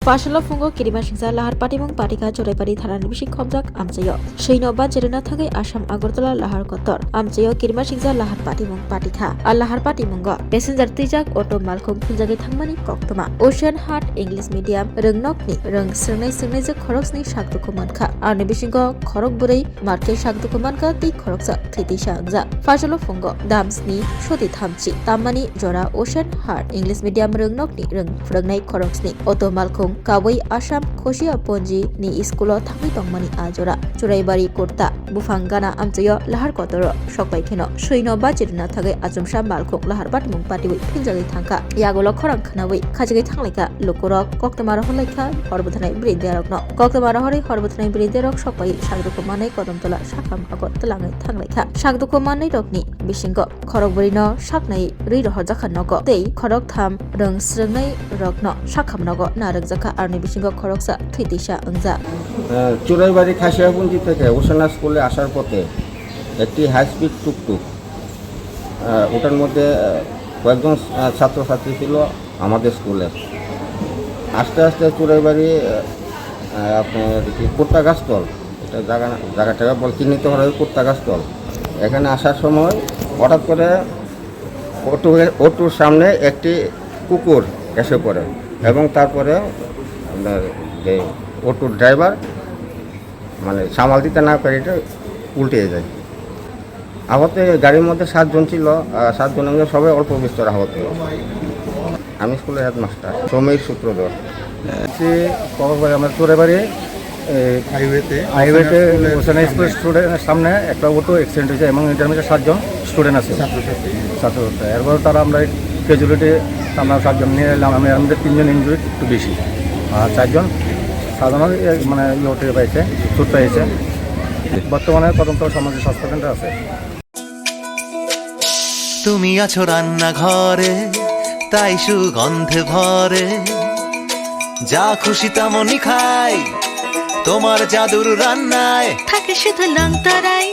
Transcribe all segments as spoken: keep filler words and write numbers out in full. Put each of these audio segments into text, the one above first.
Phasalo phungo kirima singsa lahar patimung patikha Churaibari thanani bising khobjak amchaio. Swino bachi rwna thangwi Assam Agartala lahar kotor amchaio kirima singsa lahar patimung patikha. A lahar patimungo passenger twijak auto malkhung philjagwi thangmani koktwma. Ocean Heart English Medium rwngnokni rwng swrwngnai swrwngnaijak khoroksni sak dukhu mankha. Aroni bisingo khorok bwrwi markhe sak dukhu mankha tei khoroksa thwi tisa wngjak. Phasalo phungo dam sni soti thamchi tammani jora Ocean Heart English Medium rwngnokni rwng phwrwngnai khoroksni auto malkhung kabui Assam Khosia Ponji ni school o thangwi tongmani a jora Churaibari Kurta buphang gana amchaio lahar kotoro sokpai kheno swino bachi rwna thangwi achomsa malkhung lahar patimung patiwi philjagwi thangkha. Yagulo khorang khnawi khachigwi thanglaikha lukurok koktwma rohorlaikha hor bwthanai bwrwi derokno. Koktwma rohorwi hor bwthanai bwrwi derok sokpai sak dukhu manwi Kodamtola sakham ago twlangwi thanglaikha. Sak dukhu manwi rokni bisingo khorok bwrwino saknai rwi rohorjakha nogo tei khorok tham rwng swrwngnai rokno sakham nogo narwkjakha, aroni bisingo khoroksa thwi tisa wngjak. আহ, চুরাইবাড়ি খাসিয়াপুঞ্জি থেকে উসানা স্কুলে আসার পথে একটি high speed টুকটুক, আহ, ওটার মধ্যে, আহ, কয়েকজন, আহ, ছাত্রছাত্রী ছিল আমাদের স্কুলে। আস্তে আস্তে চুরাইবাড়ি, আহ, আহ, আপনার কি কুর্তা গাছতল, এটা জায়গা না, জায়গা টাকা বল চিহ্নিত করা হয় কুর্তা গাছতল। এখানে আসার সময় হঠাৎ করে অটো, অটোর সামনে একটি কুকুর এসে পড়ে এবং তারপরে আপনার যে অটোর ড্রাইভার মানে সামাল দিতে না পেরে এটা উল্টে যায়। আহত এই গাড়ির মধ্যে সাতজন ছিল, আহ, সাতজনের মধ্যে সবাই অল্প বিস্তর আহত। আমি স্কুলের হেডমাস্টার সমীর সূত্রধর। সে কক্সবাজার আমার চোরাবাড়ি, এই হাইওয়েতে, হাইওয়েতে ওখানে স্কুলের সামনে একটা অটো অ্যাক্সিডেন্ট হয়েছে এবং এটার মধ্যে সাতজন স্টুডেন্ট আছে। ছাত্রছাত্রী। ছাত্রছাত্রী। এরপর তারা আমরা ক্যাজুয়ালিটি আমরা সাতজন নিয়ে এলাম, আমি এর মধ্যে তিনজন ইনজুরি একটু বেশি, আর চারজন সাধারণ এ, মানে ইয়ে হতে পাইছে, চোট পেয়েছে। বর্তমানে কদমতলা সামাজিক স্বাস্থ্য কেন্দ্রে আছে। তুমি আছো রান্নাঘরে, তাই সুগন্ধে ভরে। যা খুশি তেমনই খাই, তোমার জাদুর রান্নায়। থাকে শুধু লংতরাই,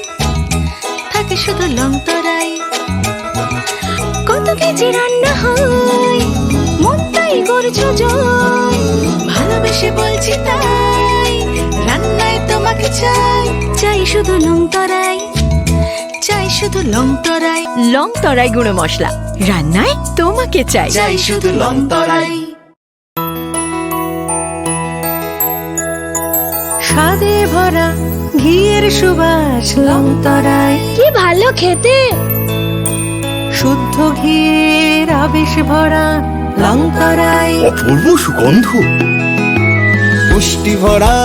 থাকে শুধু লংতরাই। কত কেজি রান্না হয়, মনটাই করছো জয়। ভালোবেসে বলছি তাই, রান্নায় তোমাকে চাই। চাই শুধু লংতরাই, চাই শুধু লংতরাই। লংতরাই গুঁড়ো মশলা, রান্নায় তোমাকে চাই। চাই শুধু লংতরাই। স্বাদে ভরা ঘিয়ের সুবাস লংতরাই। কি ভালো খেতে! শুদ্ধ ঘিয়ের আবেশ ভরা লংতরাই। অপূর্ব সুগন্ধ। পুষ্টি ভরা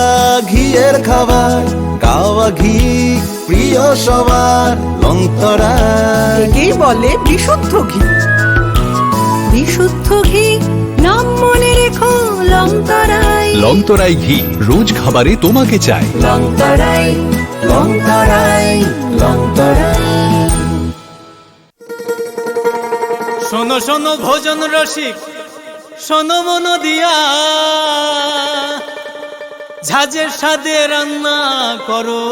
ঘিয়ের খাবার, কাওয়া ঘি প্রিয় সবার লংতরাই। একেই বলে বিশুদ্ধ ঘি। বিশুদ্ধ ঘি, নাম মনে রেখো লংতরাই। লংতরাই ঘি, রোজ খাবারে তোমাকে চাই। লংতরাই, লংতরাই, লংতরাই। শোনো শোনো ভোজন রসিক, শোনো মন দিয়া, ঝাঁঝের স্বাদে রান্না করো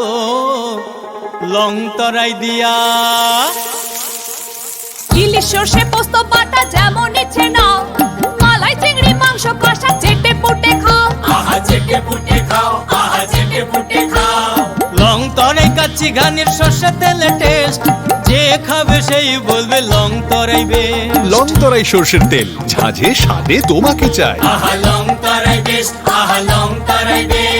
লংতরাই দিয়া। ইলিশ সর্ষে পোস্ত বাটা যেমন ইচ্ছে নাও, মালাই চিংড়ি মাংস কষা চেটে পুটে খাও। আহা চেটে পুটে খাও, আহা চেটে পুটে খাও। লংতরাই কাচ্চি ঘানির সর্ষে তেলে টেস্ট, যে খাবে সেই বলবে লংতরাই বেস্ট। লংতরাই সর্ষের তেল, ঝাঁঝে স্বাদে তোমাকে চাই। আহা লংতরাই বেস্ট, আহা লংতরাই বেস্ট।